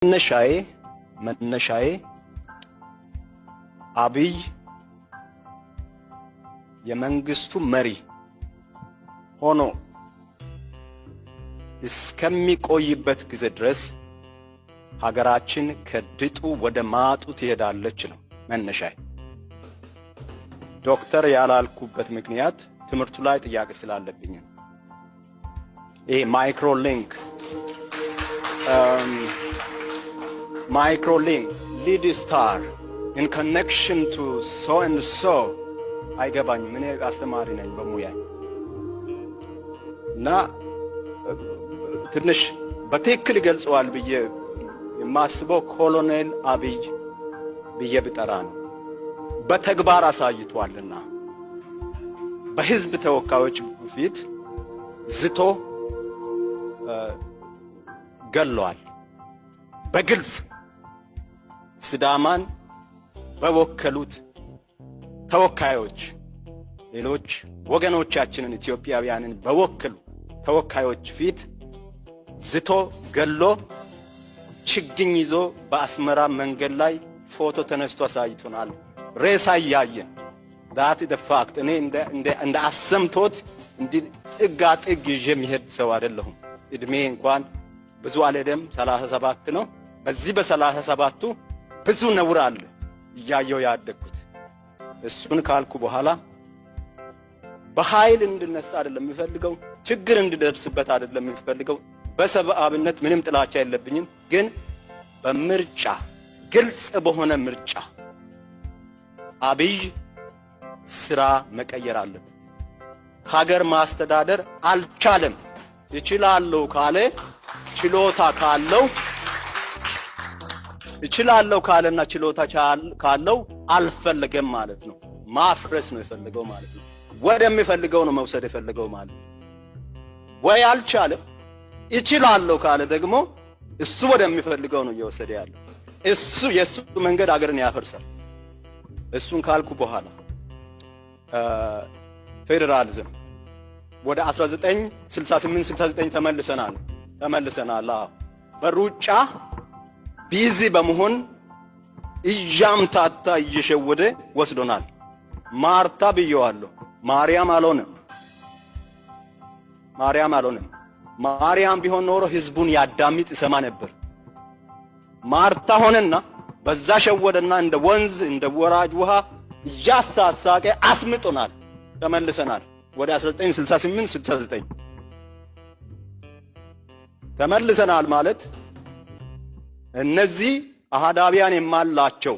መነሻዬ አብይ የመንግስቱ መሪ ሆኖ እስከሚቆይበት ጊዜ ድረስ ሀገራችን ከድጡ ወደ ማጡ ትሄዳለች ነው መነሻዬ። ዶክተር ያላልኩበት ምክንያት ትምህርቱ ላይ ጥያቄ ስላለብኝ ነው። ይሄ micro link lead star in connection to so and so አይገባኝም። እኔ አስተማሪ ነኝ በሙያ እና ትንሽ በትክክል ይገልጸዋል ብዬ የማስበው ኮሎኔል አብይ ብዬ ብጠራ ነው። በተግባር አሳይቷልና በህዝብ ተወካዮች ፊት ዝቶ ገሏል። በግልጽ ሲዳማን በወከሉት ተወካዮች፣ ሌሎች ወገኖቻችንን ኢትዮጵያውያንን በወከሉ ተወካዮች ፊት ዝቶ ገሎ ችግኝ ይዞ በአስመራ መንገድ ላይ ፎቶ ተነስቶ አሳይቶናል። ሬሳ እያየን፣ that the fact። እኔ እንደ አሰምቶት እንዲህ ጥጋ ጥግ ይዤ የሚሄድ ሰው አይደለሁም። እድሜ እንኳን ብዙ አልሄደም፣ 37 ነው። በዚህ በ37ቱ ብዙ ነውር አለ እያየው ያደግኩት። እሱን ካልኩ በኋላ በኃይል እንድነሳ አይደለም የሚፈልገው፣ ችግር እንድደርስበት አይደለም የሚፈልገው። በሰብአዊነት ምንም ጥላቻ የለብኝም፣ ግን በምርጫ፣ ግልጽ በሆነ ምርጫ አብይ ስራ መቀየር አለበት። ሀገር ማስተዳደር አልቻለም። እችላለሁ ካለ፣ ችሎታ ካለው፣ እችላለሁ ካለና ችሎታ ካለው አልፈለገም ማለት ነው። ማፍረስ ነው የፈለገው ማለት ነው። ወደሚፈልገው ነው መውሰድ የፈለገው ማለት ነው። ወይ አልቻለም። እችላለሁ ካለ ደግሞ እሱ ወደሚፈልገው ነው እየወሰደ ያለው። እሱ የእሱ መንገድ አገርን ያፈርሳል። እሱን ካልኩ በኋላ ፌዴራሊዝም ወደ 1968 69 ተመልሰናል። አዎ፣ በሩጫ busy በመሆን እያምታታ እየሸወደ ወስዶናል። ማርታ ብየዋለሁ። ማርያም አልሆነም። ማርያም አልሆነም። ማርያም ቢሆን ኖሮ ህዝቡን ያዳምጥ ይሰማ ነበር። ማርታ ሆነና በዛ ሸወደና እንደ ወንዝ እንደ ወራጅ ውሃ እያሳሳቀ አስምጦናል። ተመልሰናል። ወደ 1968 69 ተመልሰናል ማለት እነዚህ አሃዳቢያን የማላቸው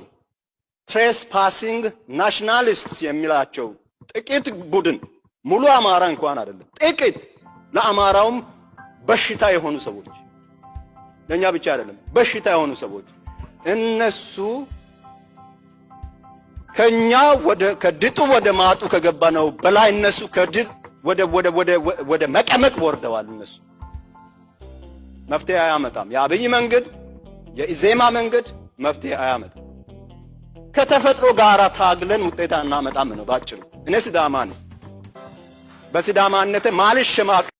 trespassing nationalists የሚላቸው ጥቂት ቡድን፣ ሙሉ አማራ እንኳን አይደለም፣ ጥቂት ለአማራውም በሽታ የሆኑ ሰዎች፣ ለእኛ ብቻ አይደለም፣ በሽታ የሆኑ ሰዎች እነሱ ከኛ ወደ ከድጡ ወደ ማጡ ከገባነው በላይ እነሱ ከድጥ ወደ መቀመቅ ወርደዋል። እነሱ መፍትሄ አያመጣም። የአብይ መንገድ፣ የኢዜማ መንገድ መፍትሄ አያመጣም። ከተፈጥሮ ጋር ታግለን ውጤት አናመጣም ነው ባጭሩ። እኔ ሲዳማ ነኝ። በሲዳማነቴ ማልሸማቀቅ